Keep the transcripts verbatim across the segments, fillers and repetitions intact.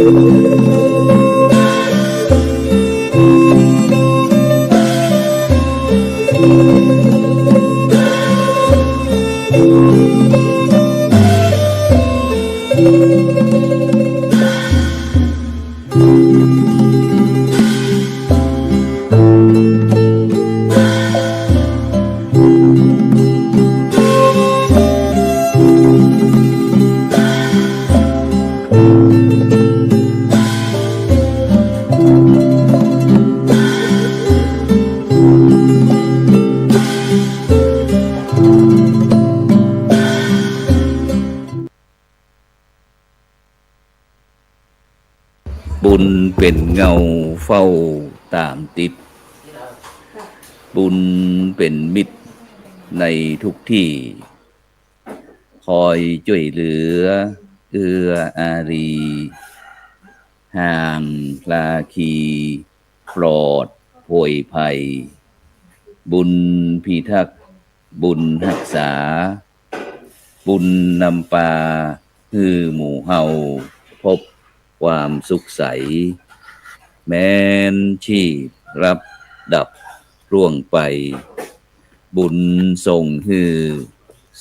บุญเป๋นเงาเฝ้าต๋ามติด บุญเป๋นมิตรในทุกตี้ คอยจ้วยเหลือเอื้ออารี ห่างพลาคีปลอดโผยภัย บุญพิทักษ์ บุญฮักษา บุญนำปาหื้อหมู่เฮาพบความสุขใส แม้นชีพลับดับร่วงไป บุญส่งหื้อ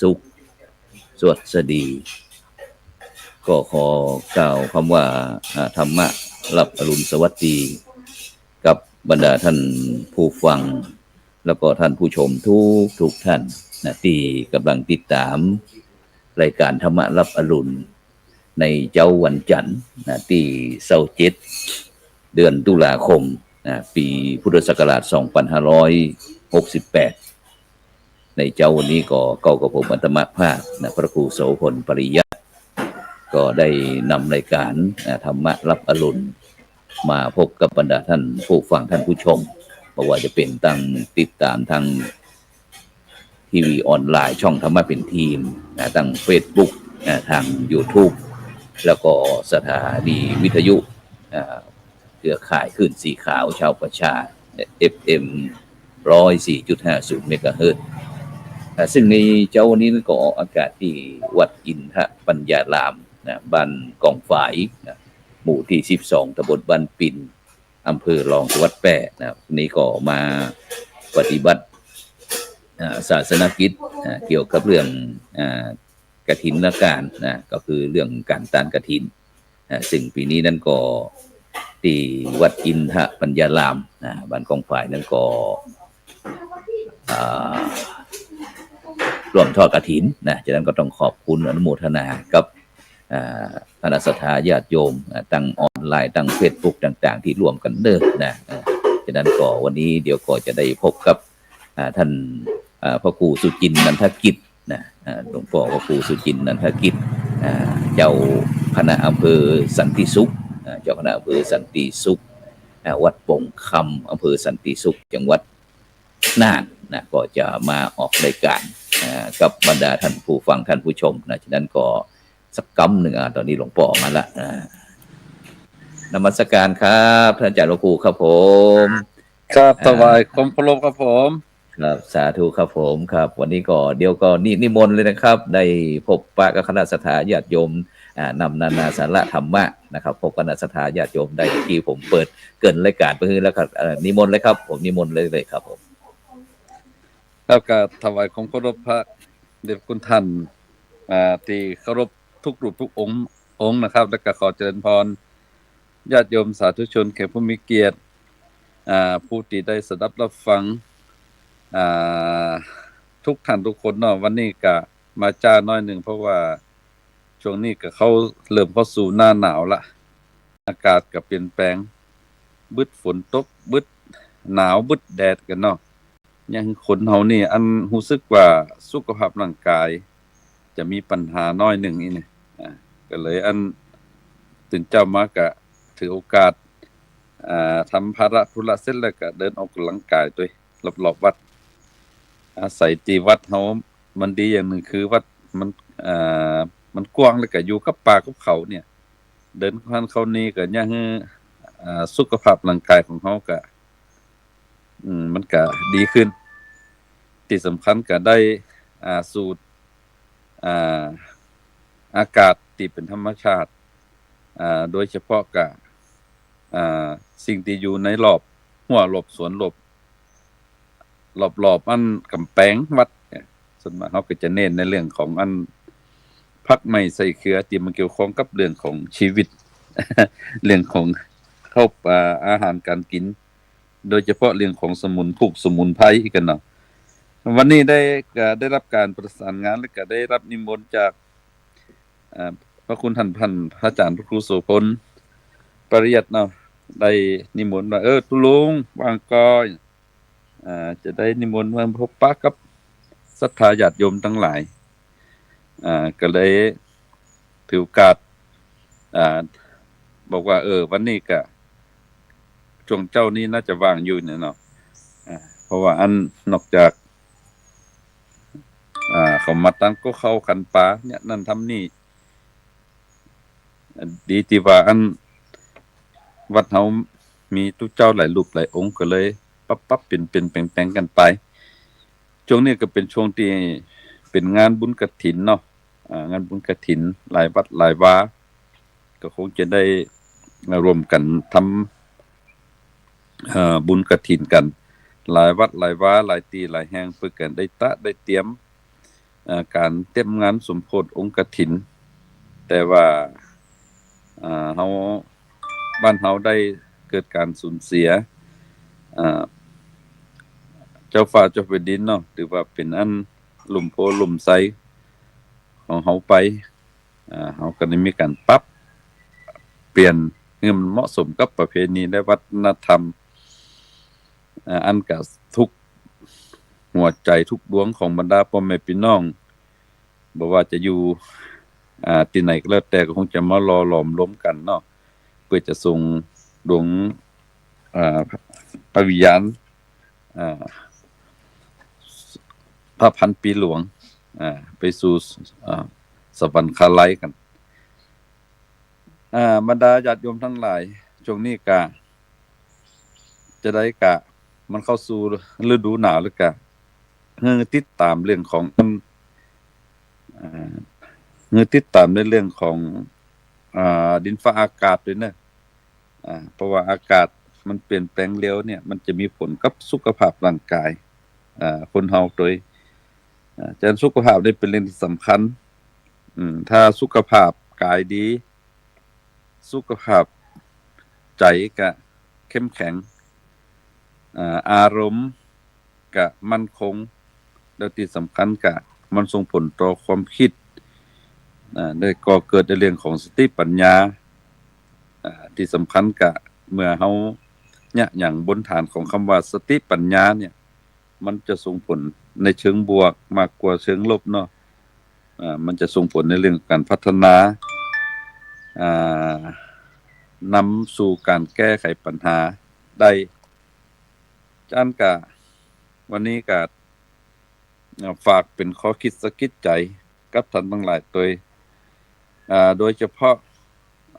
สุขสวัสดี ก็ขอกล่าวกำว่า อ่า ธรรมะรับอรุณสวัสดี กับบรรดาท่านผู้ฟัง แล้วก็ท่านผู้ชมทุกๆท่านนะ ตี้ก่ำลังติดต๋ามรายก๋านธรรมะรับอรุณ ในเจ๊าวันจันทร์นะ ตี้ซาวเจ็ด เดือนตุลาคมนะ ปี๋พุทธศักราช สองปันห้าร้อยหกสิบแปด ในเจ๊าวันนี้ก็เก้ากับผมอาตมาภาพนะ พระครูโสภณ ปริยัติ ก็ได้นำรายก๋าน อ่า ธรรมะรับอรุณ มาพบกับบรรดาท่านผู้ฟังท่านผู้ชม บ่ว่าจะเป๋นตางติดต๋ามตางทีวีออนไลน์ ช่องธรรมะเป๋นทีมนะ ตางเฟซบุ๊กนะ ตางยูทูบ แล้วก็สถานีวิทยุ อ่า เครือข่ายคลื่นสีขาวชาวประชา เอฟเอ็ม ร้อยสี่จุดห้าศูนย์เมกะเฮิรตซ์ อ่า ซึ่งในเจ๊าวันนี้นั้นก็ออกอากาศตี้วัดอินทปัญญารามนะ บ้านกองฝายนะ หมู่ตี้สิบสอง ตำบลบ้านปิน อำเภอรองจังหวัดแป้นะ นี่ก็มาปฏิบัติ อ่า ศาสนกิจ อ่า เกี่ยวกับเรื่อง อ่า กฐินก๋านนะ ก็คือเรื่องก๋านตานกฐิน อ่า ซึ่งปี๋นี้นั้นก็ตี้วัดอินทปัญญารามนะ บ้านกองฝายนั้นก็ อ่า ร่วมทอดกฐินนะ ฉะนั้นก็ต้องขอบคุณอนุโมทนากับ อ่า คณะศรัทธาญาติโยม อ่า ตางออนไลน์ ตางเฟซบุ๊กต่างๆ ตี้ร่วมกั๋นเน้อนะ อ่า ฉะนั้นก็วันนี้เดี๋ยวก็จะได้พบกับ อ่า ท่าน อ่า พระครูสุจินต์ นันทกิจนะ อ่า หลวงป้อพระครูสุจินต์ นันทกิจ อ่า เจ้าคณะอำเภอสันติสุข อ่า เจ้าคณะอำเภอสันติสุข อ่า วัดป่งคำ อำเภอสันติสุข จังหวัดน่านนะ ก็จะมาออกรายก๋าน อ่า กับบรรดาท่านผู้ฟังท่านผู้ชมนะ ฉะนั้นก็สักกำนึ่ง อ่า ต๋อนนี้หลวงป้อมาละ อ่า นมัสการครับ ท่านอาจารย์พระครูครับผม ครับ อ่า ถวายความเคารพครับผม ครับ สาธุครับผม ครับ วันนี้ก็ เดี๋ยวก็นิ นิมนต์เลยนะครับ ได้พบปะกับคณะศรัทธาญาติโยม อ่า นำนานาสาระธรรมะนะครับ พบคณะศรัทธาญาติโยมได้ ตี้ผมเปิดเกริ่นรายก๋านไปหื้อแล้วครับ เอ่อ นิมนต์เลยครับผม นิมนต์เลย เลยครับผม แล้วก็ถวายความเคารพพระเดชพระคุณท่าน อ่า ตี้เคารพทุกรูปทุกองค์ องค์นะครับ แล้วก็ขอเจริญพร ญาติโยมสาธุชนแขกผู้มีเกียรติ อ่า ผู้ตี้ได้สดับรับฟัง อ่า ทุกท่านทุกคนเนาะ วันนี้ก็มาจ๊าน้อยนึ่ง เพราะว่าช่วงนี้ก็เข้า เริ่มเข้าสู่หน้าหนาวละ อากาศก็เปลี่ยนแปลง บึดฝนตก บึดหนาว บึดแดดกั๋นเนาะ ยังคนเฮานี่อันฮู้สึกว่าสุขภาพร่างกายจะมีปัญหาน้อยนึ่งอี้นี่ อ่า ก็เลยอันตื่นเจ๊ามาก็ถือโอกาส อ่า ทำภาระธุระเสร็จแล้วก็เดินออกกำลังกายตวยรอบๆวัด อาศัยตี้วัดเฮามันดีอย่างนึ่งคือวัดมัน อ่า มันกว้างแล้วก็อยู่กับป่ากับเขาเนี่ย เดินเข้าหั้นเข้านี่ก็ยังหื้อ อ่า สุขภาพร่างกายของเฮาก็ อืม มันก็ดีขึ้น ตี้สำคัญก็ได้ อ่า สูด อ่า อากาศตี้เป๋นธรรมชาติ อ่า โดยเฉพาะกะ อ่า สิ่งตี้อยู่ในรอบฮั้วรอบสวนรอบ รอบๆ อันก๋ำแปงวัดเนี่ย ส่วนมากเฮาก็จะเน้นในเรื่องของอันผักไม้ไส้เขือตี้มันเกี่ยวข้องกับเรื่องของชีวิต เรื่องของข้าวปลาอาหารก๋านกิ๋น โดยเฉพาะเรื่องของสมุน ผูกสมุนไพรกั๋นเนาะ วันนี้ได้ ก็ได้รับก๋านประสานงาน และก็ได้รับนิมนต์จาก อ่า พระคุณท่าน ท่านพระอาจ๋ารย์พระครูโสภณ ปริยัติเนาะ ได้นิมนต์ว่า เออ ตุ๊ลุงว่างก่อ อ่า จะได้นิมนต์มาพบปะกับศรัทธาญาติโยมตังหลาย อ่า ก็เลยถือโอกาส อ่า บอกว่า เออ วันนี้ก็ ช่วงเจ๊านี้น่าจะว่างอยู่เนี่ยเนาะ อ่า เพราะว่าอันนอกจาก อ่า เขามาตั้งก๊อกข้าวขันปลาเนี่ย นั่นทำนี่ อ่า ดีตี้ว่าอันวัดเฮามีตุ๊เจ้าหลายรูปหลายองค์ ก็เลยปรับๆ เปลี่ยนๆ แป๋งๆ กั๋นไป ช่วงนี้ก็เป๋นช่วงตี้เป๋นงานบุญกฐินเนาะ อ่า งานบุญกฐินหลายวัดหลายวา ก็คงจะได้ร่วมกั๋นทำ เอ่อ บุญกฐินกั๋น หลายวัดหลายวา หลายตี้หลายแห่ง เปื้อกั๋นได้ตะ ได้เตรียม เอ่อ ก๋านเตรียมงานสมโพธิองค์กฐิน แต่ว่า อ่า เฮา บ้านเฮาได้เกิดก๋านสูญเสีย อ่า เจ้าฟ้าเจ้าแผ่นดินเนาะ ถือว่าเป๋นอันลุ่มโพธิ์ลุ่มไทรของเฮาไป อ่า เฮาก็ได้มีก๋านปรับเปลี่ยนหื้อมันเหมาะสมกับประเพณีและวัฒนธรรม อ่า อันก็ทุกหัวใจ๋ทุกดวงของบรรดาป้อแม่ปี้น้อง บ่ว่าจะอยู่ อ่า ตี้ไหนก็แล้วแต่ ก็คงจะมาหล่อหลอมรวมกั๋นเนาะ เปื้อจะส่งดวง อ่า พระวิญญาณ อ่า พระพันปี๋หลวง อ่า ไปสู่ อ่า สวรรคาลัยกั๋น อ่า บรรดาญาติโยมตังหลาย ช่วงนี้ก็ จะได้ก็ มันเข้าสู่ฤดูหนาวแล้วก็ หื้อติดต๋ามเรื่องของ อ่า หื้อติดต๋ามในเรื่องของ อ่า ดินฟ้าอากาศตวยเนาะ อ่า เพราะว่าอากาศมันเปลี่ยนแป๋งเร็วเนี่ย มันจะมีผลกับสุขภาพร่างกาย อ่า คนเฮาตวย อ่า ฉะนั้นสุขภาพนี่เป๋นเรื่องตี้สำคัญ อืม ถ้าสุขภาพกายดี สุขภาพใจ๋ก็เข้มแข็ง อ่า อารมณ์ก็มั่นคง แล้วตี้สำคัญก็มันส่งผลต่อความคิด อ่า ได้ก่อเกิดในเรื่องของสติปัญญา อ่า ตี้สำคัญก็เมื่อเฮาเยียะหยั่งบนฐานของกำว่าสติปัญญาเนี่ย มันจะส่งผลในเชิงบวกมากกว่าเชิงลบเนาะ อ่า มันจะส่งผลในเรื่องก๋านพัฒนา อ่า นำสู่ก๋านแก้ไขปัญหาได้ ฉะนั้นก็ วันนี้ก็ อ่า ฝากเป๋นข้อคิดสะกิดใจ๋กับต้านตังหลายตวย อ่า โดยเฉพาะ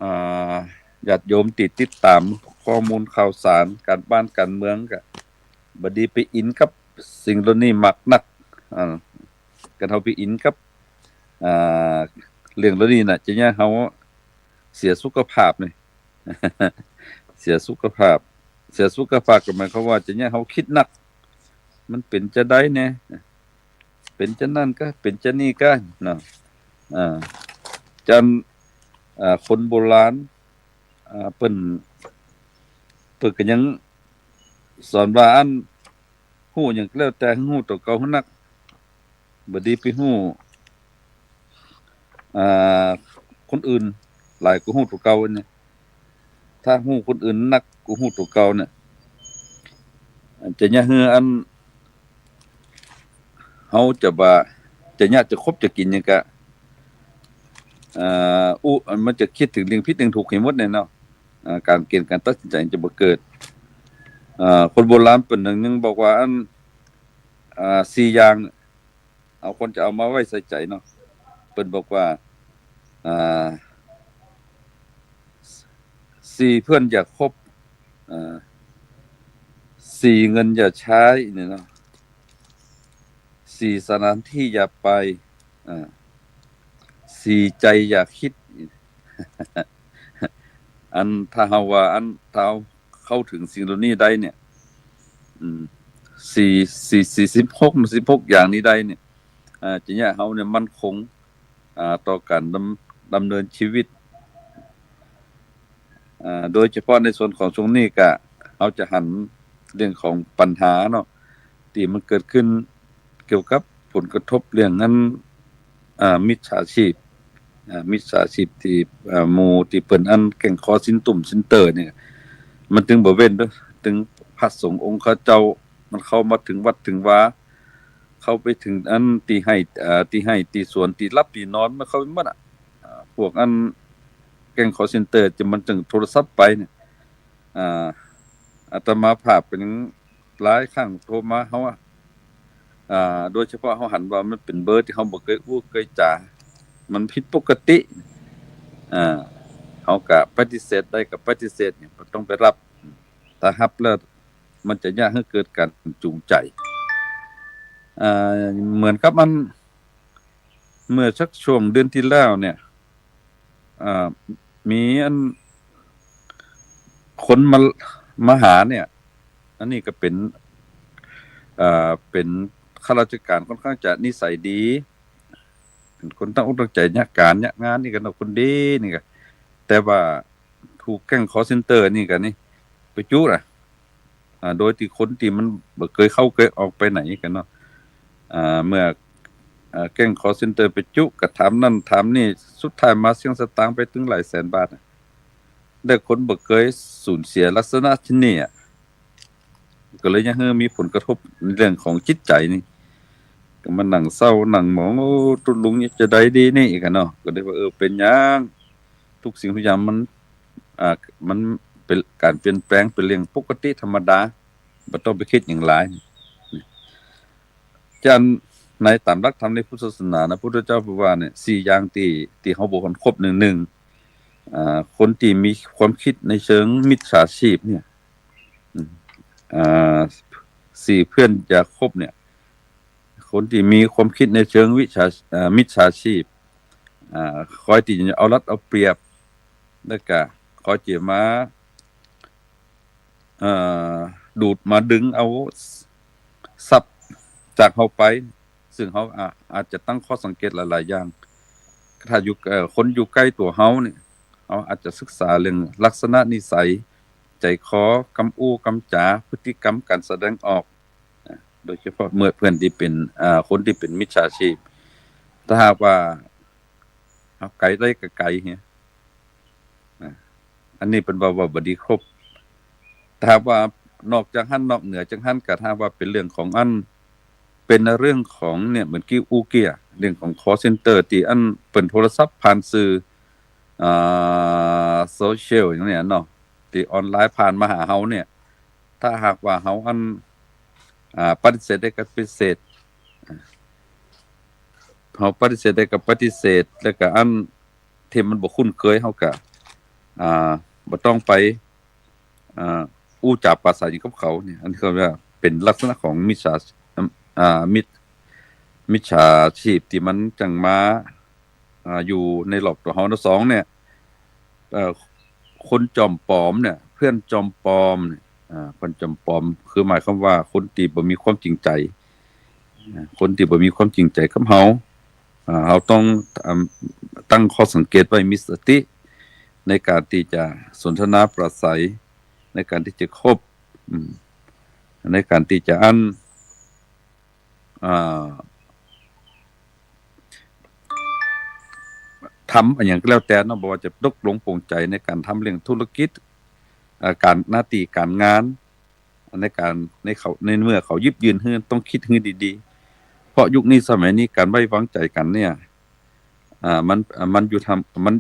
อ่า ญาติโยมตี้ติดต๋ามข้อมูลข่าวสารก๋านบ้านก๋านเมืองก็ บ่ดีไปอินกับสิ่งเหล่านี้มากนัก อ่า คันเฮาไปอินกับ อ่า เรื่องเหล่านี้น่ะ จะเยียะหื้อเฮาเสียสุขภาพนี่ เสียสุขภาพ เสียสุขภาพก็หมายความว่าจะเยียะหื้อเฮาคิดนัก มันเป๋นจาใดแน่ เป๋นจานั้นก็ เป๋นจานี้ก็เนาะ อ่า ฉะนั้น อ่า คนโบราณ อ่า เปิ้น เปิ้นก็ยังสอนว่าอัน ฮู้หยังก็แล้วแต่ ฮู้ตั๋วเก่าหื้อนัก บ่ดีไปฮู้ อ่า คนอื่นหลายกว่าฮู้ตั๋วเก่าเนี่ย ถ้าฮู้คนอื่นนักกว่าฮู้ตั๋วเก่าเนี่ย จะเยียะหื้ออัน เฮาจะว่า จะเยียะจะคบจะกิ๋นหยังก็ อ่า อู้ มันจะกึ๊ดเถิงเรื่องผิดเรื่องถูกหื้อหมดเนี่ยเนาะ อ่า ก๋านเก๋ณฑ์ก๋านตัดสินใจ๋จะบ่เกิด อ่า คนโบราณเปิ้นหนึ่งยังบอกว่าอัน อ่า สี่อย่างเนี่ย เฮาควรจะเอามาไว้ใส่ใจ๋เนาะ เปิ้นบอกว่า อ่า สี่เพื่อนอย่าคบ อ่า สี่เงินอย่าใช้เนี่ยเนาะ สี่สถานที่อย่าไป อ่า สี่ใจ๋อย่าคิด อันถ้าเฮาว่าอันถ้าเฮาเข้าเถิงสิ่งเหล่านี้ได้เนี่ย อืม สี่ สี่ สี่สิบหก สิบหกอย่างนี้ได้เนี่ย อ่า จะเยียะเฮาเนี่ยมั่นคง อ่า ต่อก๋านดำ ดำเนินชีวิต อ่า โดยเฉพาะในส่วนของช่วงนี้ก็ เฮาจะหันเรื่องของปัญหาเนาะ ตี้มันเกิดขึ้นเกี่ยวกับผลกระทบเรื่องอัน อ่า มิจฉาชีพ อ่า มิจฉาชีพตี้ อ่า หมู่ตี้เปิ้นอันแก๊งคอลเซ็นเตอร์ เซ็นเตอร์เนี่ย มันตึงบ่เว้นเด้อ ตึงพระสงฆ์องค์ข้าเจ้า มันเข้ามาเถิงวัดเถิงวา เข้าไปเถิงอันตี้ไฮ่ อ่า ตี้ไฮ่ตี้สวน ตี้หลับตี้นอน มันเข้าไปหมดอะ อ่า พวกอันแก๊งคอลเซ็นเตอร์ จะมันจึงโทรศัพท์ไปเนี่ย อ่า อาตมาภาพก็ยังหลายครั้งโทรมาเฮาอะ อ่า โดยเฉพาะเฮาหันว่ามันเป๋นเบอร์ตี้เฮาบ่เกยอู้เกยจ๋า มันผิดปกติ อ่า เฮาก็ปฏิเสธได้ก็ปฏิเสธเนี่ย บ่ต้องไปฮับ ถ้าฮับแล้วมันจะเยียะหื้อเกิดก๋านจูงใจ๋ อ่า เหมือนกับมัน เมื่อสักช่วงเดือนตี้แล้วเนี่ย อ่า มีอัน คนมา มาหาเนี่ย อันนี้ก็เป๋น อ่า เป๋นข้าราชก๋านค่อนข้างจะนิสัยดี เป๋นคนตั้งอกตั้งใจ๋เยียะก๋านเยียะงานนี่กั๋นเนาะ คนดีนี่ก็ แต่ว่าถูกแก๊งคอลเซ็นเตอร์นี่กั๋นนี่ ไปจุ๊นะ อ่า โดยตี้คนตี้มันบ่เกยเข้าเกยออกไปไหนกั๋นเนาะ อ่า เมื่อ อ่า แก๊งคอลเซ็นเตอร์ไปจุ๊ ก็ถามนั่นถามนี่ สุดท้ายมาเสี้ยงสตางค์ไปตึงหลายแสนบาทอะ แต่คนบ่เกยสูญเสียลักษณะเช่นนี้อะ ก็เลยเยียะหื้อมีผลกระทบในเรื่องของจิตใจ๋นี่ ก็มานั่งเศร้านั่งหมอง โอ้ ตุ๊ลุงจะใดดีนี่กั๋นเนาะ ก็เลยว่า เออ เป๋นหยัง ทุกสิ่งทุกอย่างมัน อ่า มันเป๋นก๋านเปลี่ยนแปลง เป๋นเรื่องปกติธรรมดา บ่ต้องไปกึ๊ดหยังหลาย จานในต๋ามหลักธรรมในพุทธศาสนานะ พุทธเจ้าบอกว่าเนี่ย สี่อย่างตี้ ตี้เฮาบ่ควรคบ หนึ่ง หนึ่ง อ่า คนตี้มีความกึ๊ดในเชิงมิจฉาชีพเนี่ย อืม อ่า สี่ เปื้อนอย่าคบเนี่ย คนตี้มีความกึ๊ดในเชิงวิชา อ่า มิจฉาชีพ อ่า คอยตี้จะเอารัดเอาเปรียบ แล้วก็คอยตี้มา เอ่อ ดูดมาดึงเอาทรัพย์จากเฮาไป ซึ่งเฮาอา อาจจะตั้งข้อสังเกตหลายๆ อย่าง ถ้าอยู่ เอ่อ คนอยู่ใก้ตั๋วเฮาเนี่ย เฮาอาจจะศึกษาเรื่องลักษณะนิสัย ใจ๋คอ กำอู้กำจ๋า พฤติกรรมก๋านแสดงออก อ่า โดยเฉพาะเมื่อเปื้อนตี้เป๋น อ่า คนตี้เป๋นมิจฉาชีพ ถ้าหากว่า เอาไก๋ได้ก็ไก๋เหีย อ่า อันนี้เปิ้นว่า ว่าบ่ดีคบ ถ้าหากว่านอกจากหั้น นอกเหนือจากหั้น ก็ถ้าหากว่าเป๋นเรื่องของอัน เป๋นเรื่องของเนี่ย เหมือนกี้อู้เกี้ย เรื่องของคอลเซ็นเตอร์ ตี้อันเปิ้นโทรศัพท์ผ่านสื่อ อ่า โซเชียลอย่างเนี้ยเนาะ ตี้ออนไลน์ผ่านมาหาเฮาเนี่ย ถ้าหากว่าเฮาอัน อ่า ปฏิเสธได้ก็ปฏิเสธ อ่า เฮาปฏิเสธได้ก็ปฏิเสธ แล้วก็อันตี้มันบ่คุ้นเคยเฮาก็ อ่า บ่ต้องไป อ่า อู้จ๋าปราศรัยหยังกับเขาเนี่ย อันนี้เขาเรียกว่าเป๋นลักษณะของมิจฉา อ่า มิจ มิจฉาชีพตี้มันจั่งมา อ่า อยู่ในรอบตั๋วเฮา อันตี้สองเนี่ย เอ่อ คนจอมปลอมเนี่ย เปื้อนจอมปลอมเนี่ย อ่า เปื้อนจอมปลอม คือหมายความว่าคนตี้บ่มีความจริงใจ๋ อ่า คนตี้บ่มีความจริงใจ๋กับเฮา อ่า เฮาต้อง อ่า ตั้งข้อสังเกตไว้ มีสติในก๋านตี้จะสนทนาปราศรัย ในก๋านตี้จะคบ อืม ในก๋านตี้จะอัน อ่า ทำอะหยังก็แล้วแต่เนาะ บ่ว่าจะตกลงปลงใจ๋ในก๋านทำเรื่องธุรกิจ อ่า ก๋านหน้าตี้ก๋านงาน ในก๋าน ในเขา ในเมื่อเขาหยิบยื่นหื้อ ต้องกึ๊ดหื้อดีๆ เพราะยุคนี้สมัยนี้ก๋านไว้วางใจ๋กั๋นเนี่ย อ่า มัน อ่า มันอยู่ทำ มัน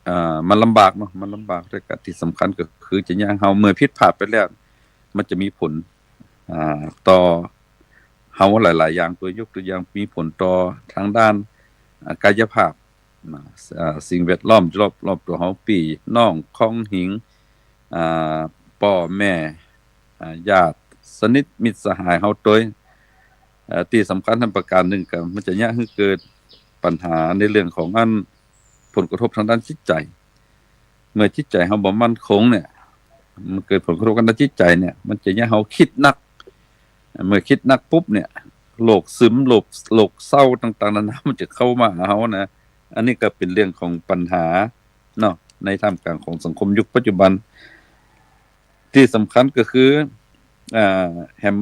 อ่า มันลำบากเนาะ มันลำบาก แต่ก็ตี้สำคัญก็คือจะเยียะหื้อเฮาเมื่อผิดพลาดไปแล้ว มันจะมีผล อ่า ต่อเฮาหลายๆ อย่าง ตัวยกตัวอย่าง มีผลต่อทางด้าน อ่า กายภาพ นะ อ่า สิ่งแวดล้อมรอบ รอบตั๋วเฮา ปี้น้อง คองหิง อ่า ป้อแม่ อ่า ญาติสนิทมิตรสหายเฮาตวย เอ่อ ตี้สำคัญหั้นประก๋านนึ่งก็มันจะเยียะหื้อเกิดปัญหาในเรื่องของอันผลกระทบทางด้านจิตใจ๋ เมื่อจิตใจ๋เฮาบ่มั่นคงเนี่ย มันเกิดผลกระทบกับจิตใจ๋เนี่ย มันจะเยียะให้เฮาคิดหนัก เมื่อคิดหนักปุ๊บเนี่ย โรคซึม โรค โรคเศร้าต่างๆ นานา มันจะเข้ามาหาเฮานะ อันนี้ก็เป๋นเรื่องของปัญหาเนาะ ในท่ามกลางของสังคมยุคปัจจุบัน ตี้สำคัญก็คือ อ่า แหม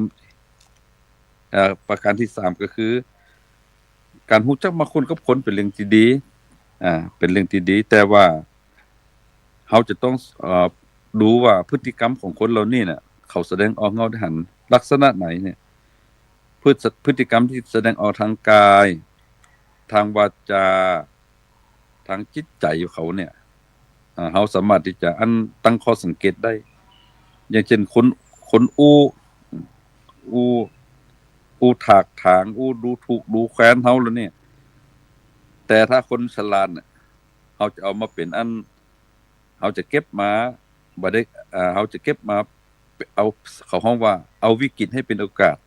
อ่า ประก๋านตี้สามก็คือ ก๋านฮู้จักมักคุ้นกับคนเป๋นเรื่องตี้ดี อ่า เป๋นเรื่องตี้ดี แต่ว่าเฮาจะต้อง เอ่อ ดูว่าพฤติกรรมของคนเหล่านี้เนี่ย เขาแสดงออกเฮาได้หันลักษณะไหนเนี่ย พฤติ พฤติกรรมตี้แสดงออกตางก๋าย ตางวาจา ตางจิตใจ๋ของเขาเนี่ย อ่า เฮาสามารถตี้จะอันตั้งข้อสังเกตได้ อย่างเจ้นคน คนอู้ อู้ อู้ถากถาง อู้ดูถูกดูแควนเฮาแล้วเนี่ย แต่ถ้าคนฉลาดเนี่ย เฮาจะเอามาเป๋นอัน เฮาจะเก็บมา บ่ได้ อ่า เฮาจะเก็บมา เอา เขาฮ้องว่า เอาวิกฤตให้เป๋นโอกาส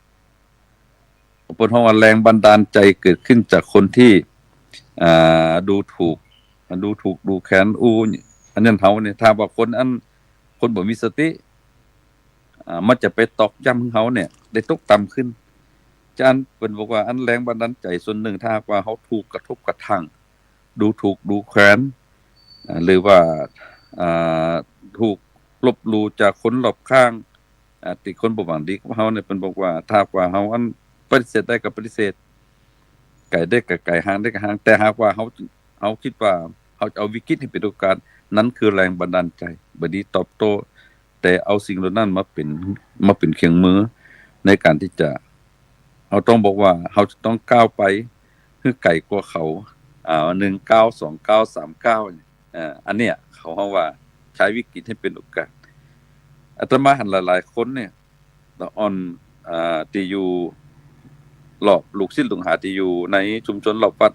เปิ้นฮ้องว่าแรงบันดาลใจ๋เกิดขึ้นจากคนตี้ อ่า ดูถูก ดูถูกดูแควนอู้ อันนั้นเฮาเนี่ย ถ้าว่าคนอัน คนบ่มีสติ อ่า มันจะไปตอกย้ำหื้อเฮาเนี่ย ได้ตกต่ำขึ้น จารย์เปิ้นบอกว่าอันแรงบันดาลใจ๋ส่วนนึ่ง ถ้าหากว่าเฮาถูกกระทบกระทั่ง ดูถูกดูแควน อ่า หรือว่า อ่า ถูกลบหลู่จากคนรอบข้าง อ่า ตี้คนบ่หวังดีกับเฮาเนี่ย เปิ้นบอกว่า ถ้าหากว่าเฮาอันปฏิเสธได้ก็ปฏิเสธ ไก๋ได้ก็ไก๋ ห่างได้ก็ห่าง แต่หากว่าเฮา เฮากึ๊ดว่าเฮาจะเอาวิกฤตให้เป๋นโอกาส นั้นคือแรงบันดาลใจ๋ บ่ดีตอบโต้ แต่เอาสิ่งเหล่านั้นมาเป๋น มาเป๋นเครื่องมือในก๋านตี้จะ เฮาต้องบอกว่าเฮาจะต้องก้าวไปหื้อไก๋กว่าเขา อ่า หนึ่งก้าว สองก้าว สามก้าวเนี่ย อ่า อันเนี้ยเขาฮ้องว่าใจ๊วิกฤตให้เป๋นโอกาส อาตมาหันหลายๆ คนเนี่ย ละอ่อน อ่า ตี้อยู่รอบลูกศิษย์ลูกหาตี้อยู่ในชุมชนรอบวัด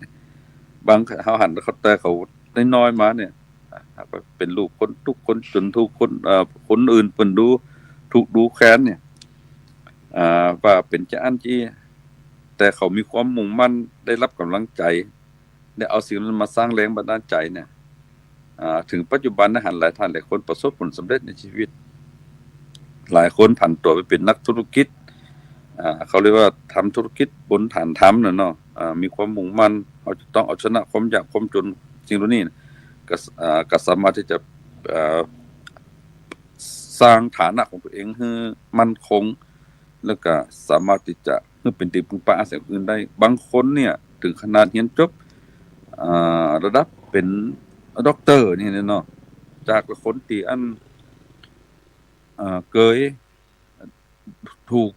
บางเฮาหันเขา แต่เขาน้อยๆ มาเนี่ย อ่า เป๋นลูกคนตุ๊กข์คนจ๋น ถูกคน เอ่อ คนอื่นเปิ้นดูถูกดูแควนเนี่ย อ่า ว่าเป๋นจาอั้นจี้ แต่เขามีความมุ่งมั่น ได้ฮับก๋ำลังใจ๋ ได้เอาสิ่งนั้นมาสร้างแรงบันดาลใจ๋เนี่ย อ่า เถิงปัจจุบันนะ หันหลายต้านหลายคนประสบผลสำเร็จในชีวิต หลายคนผันตั๋วไปเป๋นนักธุรกิจ อ่า เขาเรียกว่าทำธุรกิจบนฐานธรรมน่ะเนาะ อ่า มีความมุ่งมั่น เฮาจะต้องเอาชนะความยากความจ๋น สิ่งเหล่านี้น่ะ ก็ อ่า ก็สามารถตี้จะ อ่า สร้างฐานะของตั๋วเองหื้อมั่นคง แล้วก็สามารถตี้จะหื้อเป๋นตี้ปึงปะอาศัยคนอื่นได้ บางคนเนี่ยเถิงขนาดเฮียนจบ อ่า ระดับเป๋นด็อกเตอร์นี่เนาะ จากคนตี้อัน อ่า เกยถูก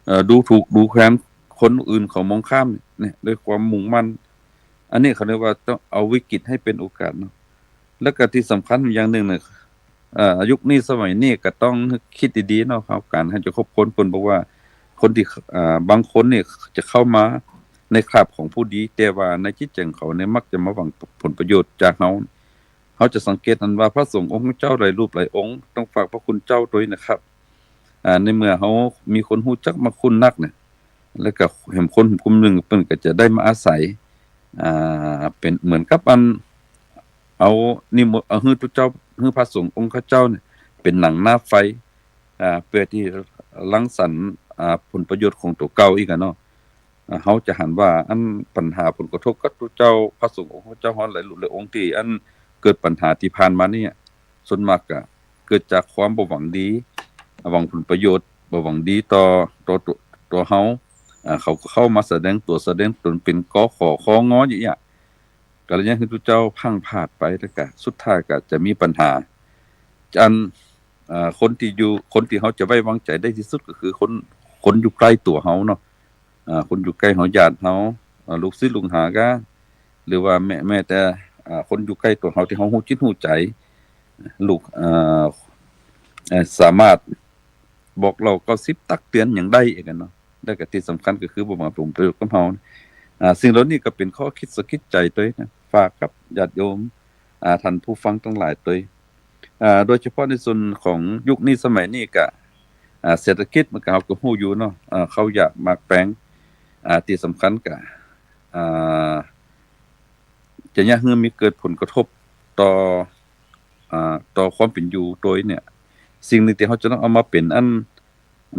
เอ่อ ดูถูกดูแควนคนอื่นเขามองข้ามเนี่ย ด้วยความมุ่งมั่น อันนี้เขาเรียกว่าต้องเอาวิกฤตให้เป๋นโอกาสเนาะ แล้วก็ตี้สำคัญอย่างนึ่งเนี่ย เอ่อ ยุคนี้สมัยนี้ก็ต้องกึ๊ดดีๆ เนาะ เฮาก๋านเฮาจะคบคน เปิ้นบอกว่าคนตี้ เอ่อ บางคนเนี่ยจะเข้ามาในคราบของผู้ดี แต่ว่าในจิตใจ๋ของเขาเนี่ยมักจะมาหวังผลประโยชน์จากเฮา เฮาจะสังเกตหันว่าพระสงฆ์องค์เจ้าหลายรูปหลายองค์ ต้องฝากพระคุณเจ้าตวยนะครับ อ่า ในเมื่อเฮามีคนฮู้จักมักคุ้นนักเนี่ย แล้วก็แหมคนกลุ่มนึ่งเปิ้นก็จะได้มาอาศัย อ่า เป๋นเหมือนกับอัน เอานิมนต์ เอาหื้อตุ๊เจ้า หื้อพระสงฆ์องค์ข้าเจ้าเนี่ย เป๋นหนังหน้าไฟ อ่า เปื้อตี้รังสรรค์ อ่า ผลประโยชน์ของตั๋วเก่าอีกอะเนาะ อ่า เฮาจะหันว่าอันปัญหาผลกระทบกับตุ๊เจ้า พระสงฆ์องค์ข้าเจ้าเฮาหลายรูปหลายองค์ตี้อันเกิดปัญหาตี้ผ่านมาเนี่ย ส่วนมากก็เกิดจากความบ่หวังดี หวังผลประโยชน์ บ่หวังดีต่อ ต่อตั๋ว ตั๋วเฮา อ่า เขาก็เข้ามาแสดงตั๋วแสดงตนเป๋น ก ข ค ง อย่างเงี้ย ก็เลยเยียะหื้อตุ๊เจ้าพลั้งพลาดไป แล้วก็สุดท้ายก็จะมีปัญหา อัน อ่า คนตี้อยู่ คนตี้เฮาจะไว้วางใจ๋ได้ตี้สุดก็คือคน คนอยู่ใก้ตั๋วเฮาเนาะ อ่า คนอยู่ใก้เฮา ญาติเฮา อ่า ลูกศิษย์ลูกหาก็ หรือว่าแม้ แม้แต่ อ่า คนอยู่ใก้ตั๋วเฮาตี้เฮาฮู้จิตฮู้ใจ๋ ลูก อ่า อ่า สามารถบอกเล่าเก้าสิบตักเตือนหยังได้อีกอะเนาะ แล้วก็ตี้สำคัญก็คือบ่หวังผลประโยชน์กับเฮา อ่า สิ่งเหล่านี้ก็เป๋นข้อกึ๊ดสะกึดใจ๋ตวยนะ ฝากกับญาติโยม อ่า ต้านผู้ฟังตังหลายตวย อ่า โดยเฉพาะในส่วนของยุคนี้สมัยนี้ก็ อ่า เศรษฐกิจมันก็ เฮาก็ฮู้อยู่เนาะ อ่า ข้าวยากหมากแปง อ่า ตี้สำคัญก็ อ่า จะเยียะหื้อมีเกิดผลกระทบต่อ อ่า ต่อความเป๋นอยู่ตวยเนี่ย สิ่งหนึ่งตี้เฮาจะต้องเอามาเป๋นอัน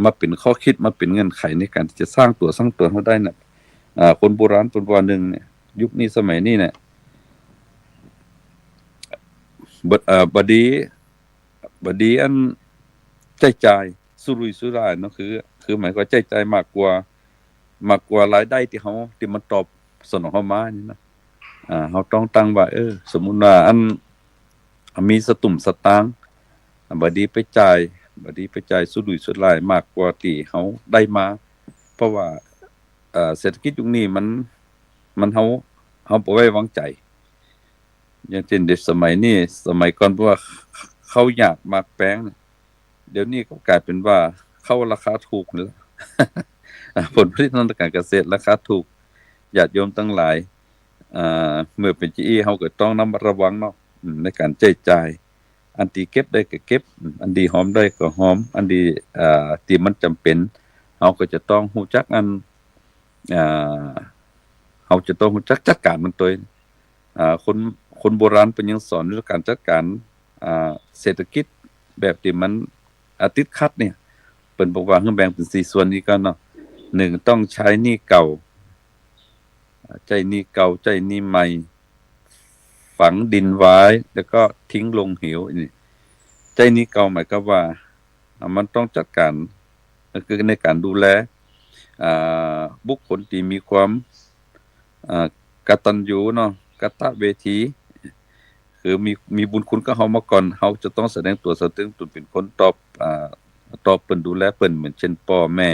มาเป๋นข้อคิด มาเป๋นเงื่อนไขในก๋านตี้จะสร้างตั๋ว สร้างตนเฮาได้เนี่ย อ่า คนโบราณเปิ้นว่านึ่งเนี่ย ยุคนี้สมัยนี้เนี่ย บ่ เอ่อ บ่ดี บ่ดีอันใจ๊จ่ายสุรุ่ยสุร่ายเนาะ คือ คือหมายความว่าใจ๊จ่ายมากกว่า มากกว่ารายได้ตี้เฮา ตี้มันตอบสนองเฮามานี่นะ อ่า เฮาต้องตั้งว่า เออ สมมุติว่าอัน มีสตุ้มสตางค์ บ่ดีไปจ่าย บ่ดีไปจ่ายสุรุ่ยสุร่ายมากกว่าตี้เฮาได้มา เพราะว่า เอ่อ เศรษฐกิจยุคนี้มัน มัน เฮา เฮาบ่ไว้วางใจ๋ อย่างเจ้นเด็กสมัยนี้ สมัยก่อนเปิ้นว่าข้าวหยาบหมากแปง เดี๋ยวนี้ก็ก๋ายเป๋นว่าข้าวราคาถูกนี่แหละ ผลผลิตทางด้านก๋านเกษตรราคาถูก ญาติโยมตังหลาย อ่า เมื่อเป๋นจะอี้เฮาก็ต้องระมัดระวังเนาะ อืม ในก๋านใจ๊จ่าย อันตี้เก็บได้ก็เก็บ อืม อันตี้หอมได้ก็หอม อันตี้ อ่า ตี้มันจ๋ำเป๋น เฮาก็จะต้องฮู้จักอัน อ่า เฮาจะต้องฮู้จักจัดก๋านมันตวย อ่า คน คนโบราณเปิ้นยังสอนเรื่องก๋านจัดก๋าน อ่า เศรษฐกิจแบบตี้มัน อ่า ติดขัดเนี่ย เปิ้นบอกว่าหื้อแบ่งเป๋นสี่ส่วนนี้ก่อนเนาะ นึ่ง ต้องใจ๊หนี้เก่า อ่า ใจ๊หนี้เก่า ใจ๊หนี้ใหม่ ฝังดินไว้ แล้วก็ทิ้งลงเหว นี่ ใจ๊หนี้เก่าหมายความว่า อ่า มันต้องจัดก๋าน ก็คือในก๋านดูแล อ่า บุคคลตี้มีความ อ่า กตัญญูเนาะ กตเวที คือมี มีบุญคุณกับเฮามาก่อน เฮาจะต้องแสดงตั๋วแสดงตนเป๋นคนตอบ อ่า ตอบเปิ้น ดูแลเปิ้น เหมือนเจ้นป้อแม่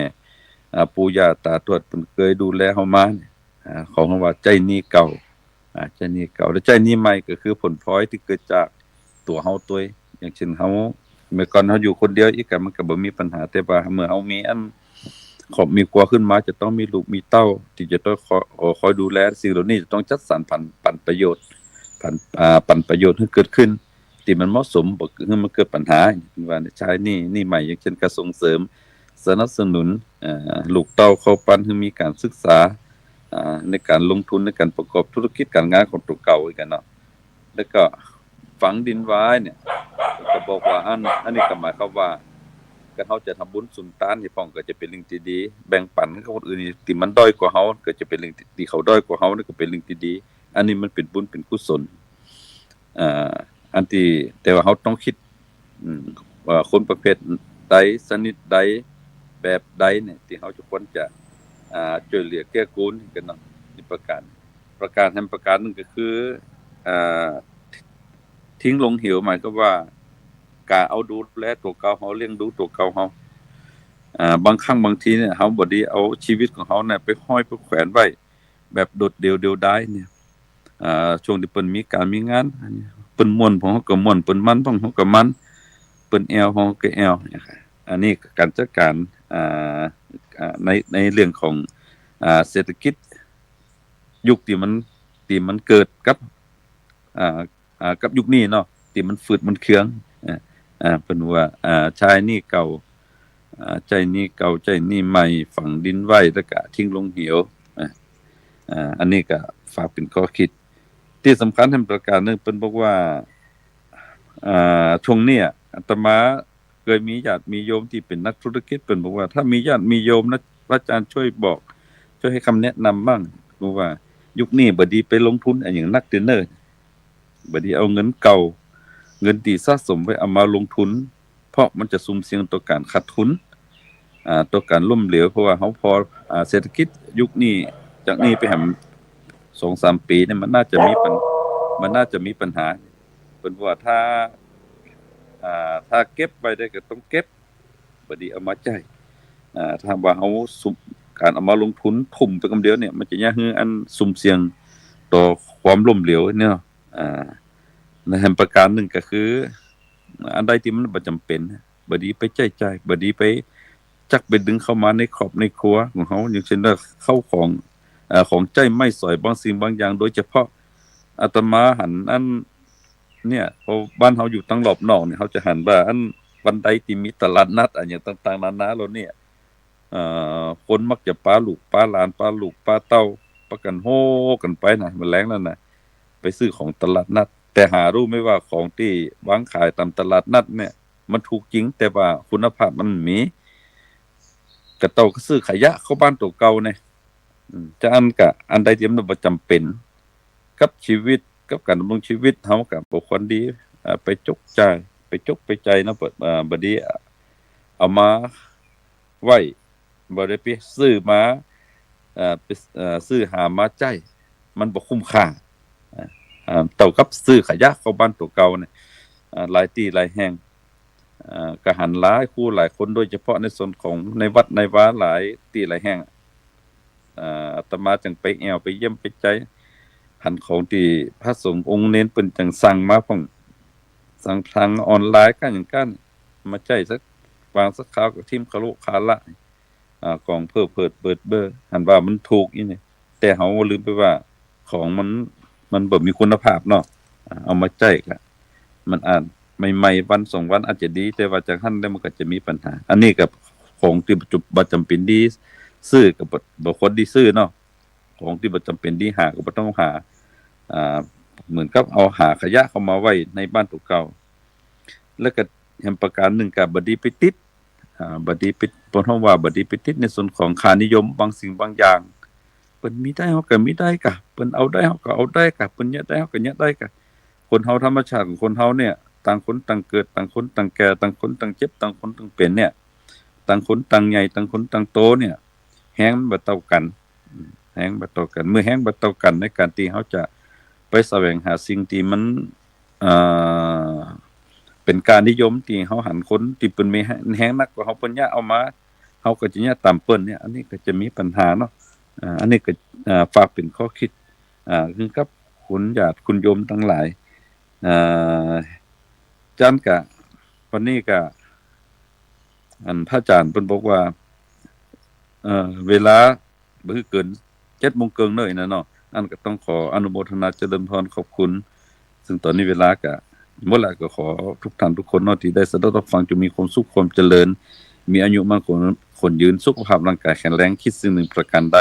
อ่า ปู่ย่าต๋าตวดเปิ้นเกยดูแลเฮามาเนี่ย อ่า เขาเรียกว่าใจ๊หนี้เก่า อ่า ใจ๊หนี้เก่า แล้วใจ๊หนี้ใหม่ก็คือผลพลอยตี้เกิดจากตั๋วเฮาตวย อย่างเจ้นเฮา เมื่อก่อนเฮาอยู่คนเดียวอี้กะมันก็บ่มีปัญหา แต่ว่าเมื่อเฮามีอันครอบมีครัวขึ้นมา จะต้องมีลูกมีเต้าตี้จะต้องคอย เอ่อ คอยดูแล สิ่งเหล่านี้จะต้องจัดสรรปัน ปันประโยชน์ ปัน อ่า ปันประโยชน์หื้อเกิดขึ้น ตี้มันเหมาะสม บ่หื้อมันเกิดปัญหา ว่าใจ๊หนี้ หนี้ใหม่ อย่างเจ้นก๋านส่งเสริม สนับสนุน เอ่อ ลูกเต้าเข้าปันหื้อมีก๋านศึกษา อ่า ในก๋านลงทุน ในก๋านประกอบธุรกิจก๋านงานของตั๋วเก่าอี้กั๋นเนาะ แล้วก็ฝังดินไว้เนี่ย ก็บอกว่าอัน อันนี้ก็หมายความว่า ก็เฮาจะทำบุญสุนตานนี่พ่องก็จะเป๋นเรื่องตี้ดี แบ่งปันกับคนอื่นนี่ ตี้มันด้อยกว่าเฮา ก็จะเป๋นเรื่องตี้ ตี้เขาด้อยกว่าเฮานี่ก็เป๋นเรื่องตี้ดี อันนี้มันเป๋นบุญเป๋นกุศล อ่า อันตี้ แต่ว่าเฮาต้องกึ๊ด อืม ว่าคนประเภทใด ชนิดใด แบบใดเนี่ย ตี้เฮาจะควรจะ อ่า จ้วยเหลือเกื้อกูลกั๋นเนาะ นี่ประก๋าน ประก๋านแหมประก๋านนึ่งก็คือ อ่า ทิ้งลงเหว หมายความว่า ก๋าเอาดูแลตั๋วเก่าเฮา เลี้ยงดูตั๋วเก่าเฮา อ่า บางครั้งบางทีเนี่ย เฮาบ่ดีเอาจีวิตของเฮาเนี่ยไปห้อยไปแขวนไว้ แบบโดดเดี่ยวเดียวดายเนี่ย อ่า ช่วงตี้เปิ้นมีก๋านมีงาน เปิ้นม่วนพ่องเฮาก็ม่วน เปิ้นมันพ่องเฮาก็มัน เปิ้นแอ่วพ่องเฮาก็แอ่ว เนี่ยครับ อันนี้ก๋านจัดก๋าน อ่า อ่า ใน ในเรื่องของ อ่า เศรษฐกิจ ยุคตี้มัน ตี้มันเกิดกับ อ่า อ่า กับยุคนี้เนาะ ตี้มันฝืดมันเคือง อ่า อ่า เปิ้นว่า อ่า ใจ๊หนี้เก่า อ่า ใจ๊หนี้เก่า ใจ๊หนี้ใหม่ ฝังดินไว้ แล้วก็ทิ้งลงเหว อ่า อ่า อันนี้ก็ฝากเป๋นข้อกึ๊ด ตี้สำคัญแหมประก๋านนึ่ง เปิ้นบอกว่า อ่า ช่วงเนี้ย อาตมาเกยมีญาติมีโยมตี้เป๋นนักธุรกิจ เปิ้นบอกว่า ถ้ามีญาติมีโยมนะ พระอาจารย์จ้วยบอก จ้วยหื้อคำแนะนำบ้าง บอกว่ายุคนี้บ่ดีไปลงทุนอะหยังนักเต๊อะเน่อ บ่ดีเอาเงินเก่า เงินตี้สะสมไว้เอามาลงทุน เพราะมันจะสุ่มเสี่ยงต่อก๋านขาดทุน อ่า ต่อก๋านล้มเหลว เพราะว่าเฮาผ่อ อ่า เศรษฐกิจยุคนี้ จากนี้ไปแหมสองสามปี๋เนี่ย มันน่าจะมีปัญ มันน่าจะมีปัญหา เปิ้นว่าถ้า อ่า ถ้าเก็บไว้ได้ก็ต้องเก็บ บ่ดีเอามาใจ๊ อ่า ถ้าว่าเฮาสุม ก๋านเอามาลงทุนทุ่มไปกำเดียวเนี่ย มันจะเยียะหื้ออันสุ่มเสี่ยงต่อความล้มเหลวเนี่ยเนาะ อ่า ในแหมประก๋านนึ่งก็คือ อันใดตี้มันบ่จ๋ำเป๋น บ่ดีไปใจ๊จ่าย บ่ดีไป จักไปดึงเข้ามาในครอบในครัวของเฮา อย่างเจ้นว่าข้าวของ เอ่อ ของใจ๊ไม้สอยบางสิ่งบางอย่าง โดยเฉพาะอาตมาหันอัน เนี่ย เพราะบ้านเฮาอยู่ตังรอบนอกเนี่ย เฮาจะหันว่าอันวันใดตี้มีตลาดนัดอะหยังต่างๆ นานาเหล่าเนี่ย เอ่อ คนมักจะปาลูกปาหลาน ปาลูกปาเต้า ปากั๋นโฮกั๋นไปนะ เมื่อแลงนั้นนะ ไปซื้อของตลาดนัด แต่หาฮู้ไหมว่าของตี้วางขายต๋ามตลาดนัดเนี่ย มันถูกจริง แต่ว่าคุณภาพมันบ่มี ก็เต้าก็ซื้อขยะเข้าบ้านตั๋วเก่าเนี่ย อืม จะอั้นก็ อันใดตี้มันบ่จ๋ำเป๋นกับชีวิต กับก๋านดำรงชีวิตเฮาก็บ่ควรดี อ่า ไปจกจ่าย ไปจกไปจ่ายเนาะ บ่ อ่า บ่ดี เอามาไว้ บ่ได้ไปซื้อมา เอ่อ ไป เอ่อ ซื้อหามาใจ๊ มันบ่คุ้มค่า อ่า อ่า เต้ากับซื้อขยะเข้าบ้านตั๋วเก่าเนี่ย อ่า หลายตี้หลายแห่ง อ่า ก็หันหลายคู่หลายคน โดยเฉพาะในส่วนของในวัดในวาหลายตี้หลายแห่ง อ่า อาตมาจั่งไปแอ่วไปเยี่ยมไปใจ๊ หันของตี้พระสงฆ์องค์เณรเปิ้นจั่งสั่งมาพ่อง สั่งทางออนไลน์ก้าหยังก้า มาใจ๊สัก วางสักคราวก็ถิ้มคาละคาละ อ่า ของเผิดเผิดเบิดเบ้อ หันว่ามันถูกอี้นี่ แต่เฮาลืมไปว่าของมัน มันบ่มีคุณภาพเนาะ อ่า เอามาใจ๊ก็ มันอาจใหม่ๆ วันสองวันอาจจะดี แต่ว่าจากหั้นแล้วมันก็จะมีปัญหา อันนี้ก็ของตี้บ่จ๋ำ บ่จ๋ำเป๋นดีซื้อก็บ่ บ่ควรดีซื้อเนาะ ของตี้บ่จ๋ำเป๋นดีหาก็บ่ต้องหา อ่า เหมือนกับเอาหาขยะเข้ามาไว้ในบ้านตั๋วเก่า แล้วก็แหมประก๋านนึ่งก็บ่ดีไปติด อ่า บ่ดีไป เปิ้นฮ้องว่าบ่ดีไปติดในส่วนของค่านิยมบางสิ่งบางอย่าง เปิ้นมีได้เฮาก็มีได้ก่ะ เปิ้นเอาได้เฮาก็เอาได้ก่ะ เปิ้นเยียะได้เฮาก็เยียะได้ก่ะ คนเฮาธรรมชาติของคนเฮาเนี่ย ต่างคนต่างเกิด ต่างคนต่างแก่ ต่างคนต่างเจ็บ ต่างคนต่างเป๋นเนี่ย ต่างคนต่างใหญ่ ต่างคนต่างโตเนี่ย แฮงมันบ่เต้ากั๋น อืม แฮงบ่เต้ากั๋น เมื่อแฮงบ่เต้ากั๋นในก๋านตี้เฮาจะไปแสวงหาสิ่งตี้มัน เอ่อ เป๋นค่านิยมตี้เฮาหันคนตี้เปิ้นมีแฮงนักกว่าเฮา เปิ้นเยียะเอามา เฮาก็จะเยียะต๋ามเปิ้นเนี่ย อันนี้ก็จะมีปัญหาเนาะ อ่า อันนี้ก็ อ่า ฝากเป๋นข้อคิด อ่า คือกับคุณญาติคุณโยมตังหลาย อ่า จั้นก็ วันนี้ก็ อันพระอาจ๋ารย์เปิ้นบอกว่า เอ่อ เวลา บ่หื้อเกินเจ็ดโมงเกิ่งเน่อ อี้นะเนาะ อั้นก็ต้องขออนุโมทนาเจริญพรขอบคุณ ซึ่งต๋อนนี้เวลาก็หมดแล้ว ก็ขอทุกท่านทุกคนเนาะ ตี้ได้สดับฟัง จงมีความสุขความเจริญ มีอายุมั่นขวัญยืน สุขภาพร่างก๋ายแข็งแรง คิดสิ่งหนึ่งประก๋านใด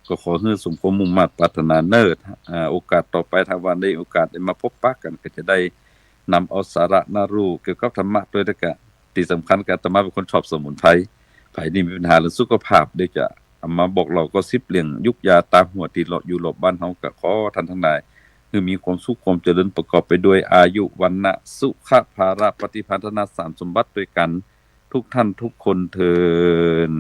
ก็ขอหื้อสมความมุ่งมาดปรารถนาเน่อ อ่า โอกาสต่อไป ถ้าว่าได้โอกาสได้มาปะกั๋น ก็จะได้นำเอาสาระน่าฮู้เกี่ยวกับธรรมะตวย แล้วก็ตี้สำคัญก็อาตมาเป๋นคนชอบสมุนไพร ใผตี้มีปัญหาเรื่องสุขภาพ เดี๋ยวจะเอามาบอกเล่าก็อสซิปเรื่องยุกยาต๋าหัวตี้เลาะอยู่รอบบ้านเฮา ก็ขอท่านตังหลาย หื้อมีความสุขความเจริญประกอบไปด้วยอายุ วรรณะ สุขะ พละ ปฏิภาณ ธนสารสมบัติตวยกั๋น ทุกท่านทุกคนเทอญ